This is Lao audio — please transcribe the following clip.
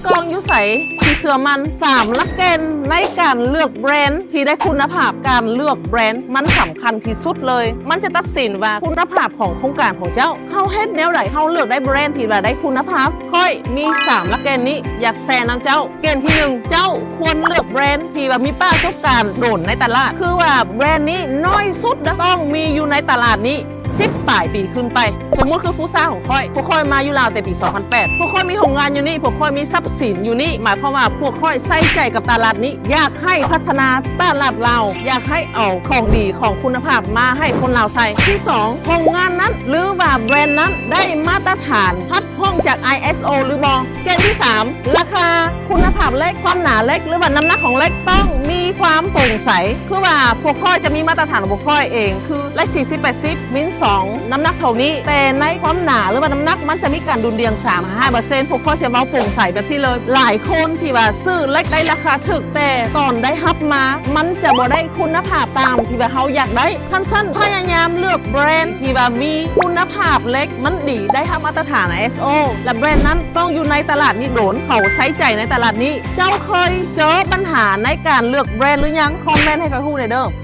ກອງຢູ່ໃສທີ່ເຊື່ອໝັ້ນ? ສາມຫຼັກເກນໃນການເລືອກແບຣນທີ່ໄດ້ຄຸນນະພາບ. ການເລືອກແບຣນມັນສຳຄັນທີ່ສຸດເລີຍ. ມັນຈະຕັດສິນວ່າຄຸນນະພາບຂອງໂຄງການຂອງເຈົ້າ. ເຮົາເຮັດແນວໃດເຮົາເລືອກໄດ້ແບຣນທີ່ວ່າໄດ້ຄຸນນະພາບ? ຂ້ອຍມີສາມຫຼັກເກນນີ້ ຢາກແຊນຳເຈົ້າ. ເກນທີໜຶ່ງ ເຈົ້າຄວນເລືອກແບຣນທີ່ວ່າມີປະສົບການໂດນໃນຕະຫຼາດ ຄືວ່າແບຣນນີ້ໜ້ອຍສຸດນະ ຕ້ອງມີຢູ່ໃນຕະຫຼາດນີ້ສິບປາຍປີຂຶ້ນໄປ. ສົມມຸດຄືຟູຊາຂອງຂ້ອຍ, ພວກຂ້ອຍມາຢູ່ລາວແຕ່ປີສອງພັນແປດ ພວກຂ້ອຍມີໂຮງງານຢູ່ນີ້, ພວກຂ້ອຍມີຊັບສິນຢູ່ນີ້, ໝາຍຄວາມວ່າພວກຂ້ອຍໃສ່ໃຈກັບຕະຫຼາດນີ້, ຢາກໃຫ້ພັດທະນາຕະຫຼາດລາວ, ຢາກໃຫ້ເອົາຂອງດີຂອງຄຸນນະພາບມາໃຫ້ຄົນລາວໃຊ້. ທີສອງ ໂຮງງານນັ້ນ ຫຼືວ່າແບຣນນັ້ນໄດ້ມາດຕະຖານຮັບຮອງຈາກ ໄອເອສໂອ ຫຼືບໍ່? ເກນທີສາມ ລາຄາ, ຄຸນນະພາບເຫຼັກ, ຄວາມໜາເຫຼັກ ຫຼືວ່ານ້ຳໜັກຂອງເຫຼັກ ຕ້ອງມີຄວາມໂປ່ງໃສ. ຄືວ່າພວກຂ້ອຍຈະມີມາດຕະຖານຂອງພວກຂ້ອຍເອງ ຄືເຫຼັກສີ່ສິບ ແປດສິບ ມິນສອງ ນ້ຳໜັກເທົ່ານີ້, ແຕ່ໃນຄວາມໜາ ຫຼືວ່ານ້ຳໜັກ ມັນຈະມີການດຸນດຽງສາມຫາຫ້າເປີເຊັນ. ພວກຂ້ອຍຊິເວົ້າໂປ່ງໃສແບບຊີ້ເລີຍ. ຫຼາຍຄົນທີ່ວ່າຊື້ເຫຼັກໄດ້ລາຄາຖືກ ແຕ່ຕອນໄດ້ຮັບມາ ມັນຈະບໍ່ໄດ້ຄຸນນະພາບຕາມທີ່ວ່າເຮົາຢາກໄດ້. ຄັນຊັ້ນ ພະຍາຍາມເລືອກແບຣນທີ່ວ່າມີຄຸນນະພາບເຫຼັກມັນດີ ໄດ້ຮັບມາດຕະຖານ ໄອເອສໂອ ແລະ ແບຣນນັ້ນຕ້ອງຢູ່ໃນຕະຫຼາດນີ້ດົນ, ເຂົາໃຊ້ໃຈໃນຕະຫຼາດນີ້. ເຈົ້າເຄີຍເຈີບັນຫາໃນການເລືອກແບຣນຫຼືຍັງ? ຄອມເມັນໃຫ້ຂ້ອຍຮູ້ແດ່ເດີ້.